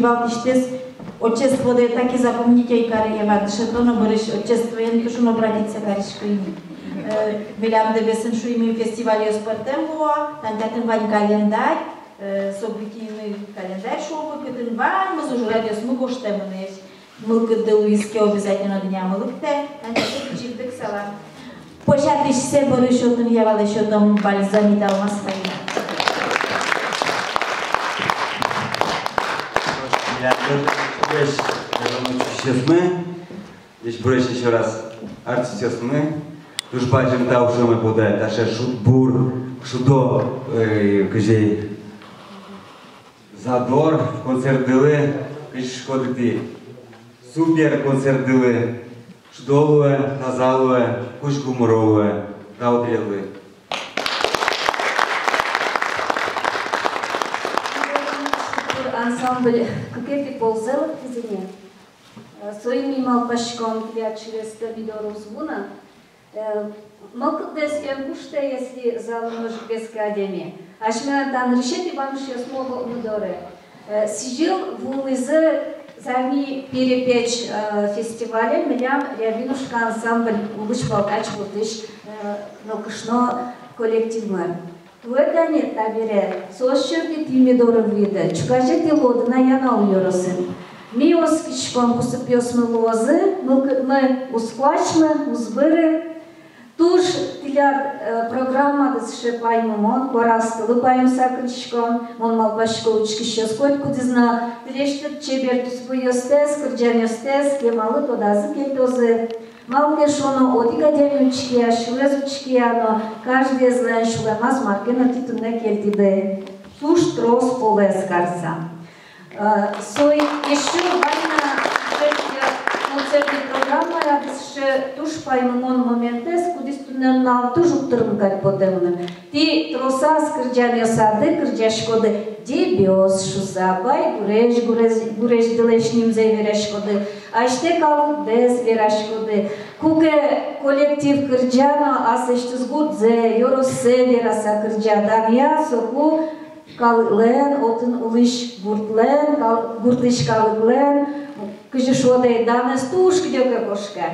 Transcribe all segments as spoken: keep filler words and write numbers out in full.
Валтӥсьтэс отчестводэ таки запомнить ӧй каре, я, ватышето но бӧрысь отчествоен туж но обрадиться карисько ини. Э, милям Дэбесын, шуимы, фестивальёс пӧртэм луо, тани татын вань календарь, э, событийный календарь шуомы, кытын ваньмыз ужрадъёсмы гожтэмын. Мылкыдды луиз ке, обязательно дыръямы лыктэ, тани татын чик дык салам. Пӧсятӥсьсэ бӧрысь отын, я, валэсь отын бальзамить алмаз кайна. Ӟечбуресь, ӟечбуресь ещё раз артистъёсмы. Туж бадӟым тау шуэме потэ таӵе шудбур, шудо, э, кызьы, задор концертдылы, кызьы шуиськоды тӥ, супер концертдылы. Шудо луэ, таза луэ, кузь гумыро луэ. Тау тӥледлы. Ансамбль кыкетӥ ползэ лыктӥз ини. Э, соин ми малпаськом, тӥляд сюрестэ ми доры уз вуы на. Э, мылкыддэс эн куштэ, если залын ожгес ке адями. Асьмелэн та нырысетӥ вамышъёсмы ог-огмы доры. Э, сӥзьыл вуылӥзы «Зарни перепеч», э, фестивале милям «Рябинушка» ансамбль, Улӥсь Балтач гуртысь, э, нылкышно коллективмы. Туэ тани табере соос сьӧры тӥ ми доры вуиды, ӵуказе тӥ луоды на Янаул ёросын. Ми оскиськом, кусыпъёсмы луозы, мылкыдмы уз куасьмы, уз быры. Туж тӥляд, э, программады сыӵе паймымон, куаразтылы паймыса кылиськом. Мон малпасько, учкисьёс котькудӥз но тӥлесьтыд чебер туспуйёстэс, кырӟанъёстэс кемалы тодазы кельтозы. Малы ке шуоно, одӥг адями учке-а, сюлэз учке-а, но каждыезлэн сюлэмаз мар ке но тӥ туннэ кельтӥды. Туж трос полэс карыса. Э, соин ещё вань на концертной программаяды сыӵе туж паймымон моментэз, кудӥз туннэ нунал туж уг тырмы кадь потэ мыным. Тӥ тросаз кырӟанъёсады кырӟаськоды «Дэбес» шуыса, Байгурезь, гурезь, гурезьдылэсь нимзэ вераськоды, асьтэ калыкдэс вераськоды. Куке коллектив кырӟа но аслэсьтыз гуртсэ, ёроссэ вераса кырӟа, данъя соку калыклэн, отын улӥсь гуртлэн, кал-, гуртысь калыклэн, кызьы шуод ай, данэз туж кыдёке кошке.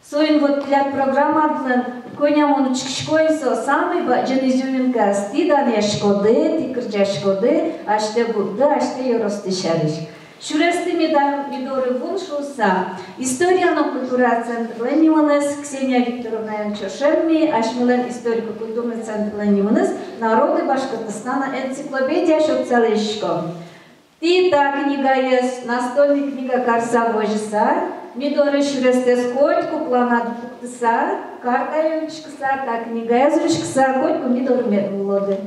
Соин вот тӥляд программадылэн, кӧня мон учкисько ай, со самой бадӟым изюминкаез: тӥ данъяськоды, тӥ кырӟаськоды асьтэ гуртды, асьтэ ёросты сярысь. Сюрестӥ медам ми доры вуын шуыса, историен но культурая центрлэн нимыныз, Ксения Викторовнаен ӵошен ми асьмелэн историко-культурной центрлэн нимыныз «Народы Башкортостана» энциклопедия сётыса лэзиськом. Тӥ та книгаез настольной книга карыса возьыса, ми доры сюрестэс котьку планады пуктыса, картае учкыса, та книгаез учкыса, котьку ми доры мед вуоды.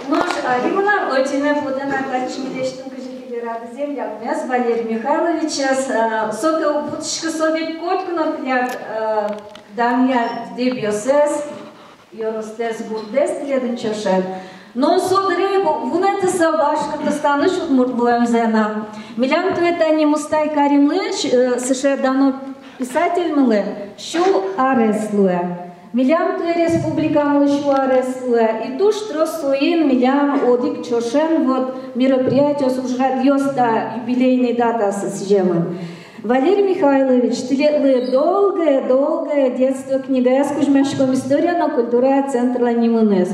Нош али мынам ӧтеме потэ на татчы милесьтым, кызьы ке верады, землякмес, Валерий Михайловичез, э, со ке уг вуттӥськы, со ведь котьку но тӥляд, э, данъя Дэбесэз, ёростэс, гуртдэс тӥледын ӵошен. Но со дыре ик вунэтӥз со Башкортостанысь удмурт луэмзэ на. Милям туэ тани Мустай Каримлы, э, сыӵе дано писательмылы сю арес луэ. Милям туэ республикамылы сю арес луэ. И туж трос соин милям одӥг ӵошен вот мероприятиос, ужрадъёс та юбилейной датаосы сӥземын. Валерий Михайлович, тӥледлы «Долгое-долгое детство» книгаяз кузьмаськом историен но культурая центрлэн нимыныз.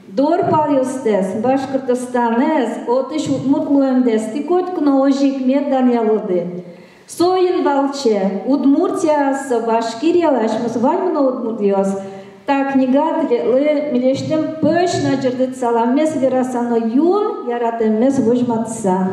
Дор палъёстэс, Башкортостанэз, отысь удмурт луэмдэс тӥ котьку но озьы ик мед данъялоды. Соин валче Удмуртияз, со Башкирия, асьмеос ваньмы но удмуртъёс. Та книга тӥледлы милесьтым пӧсь но ӟырдыт саламмес вераса но юн яратэммес возьматыса.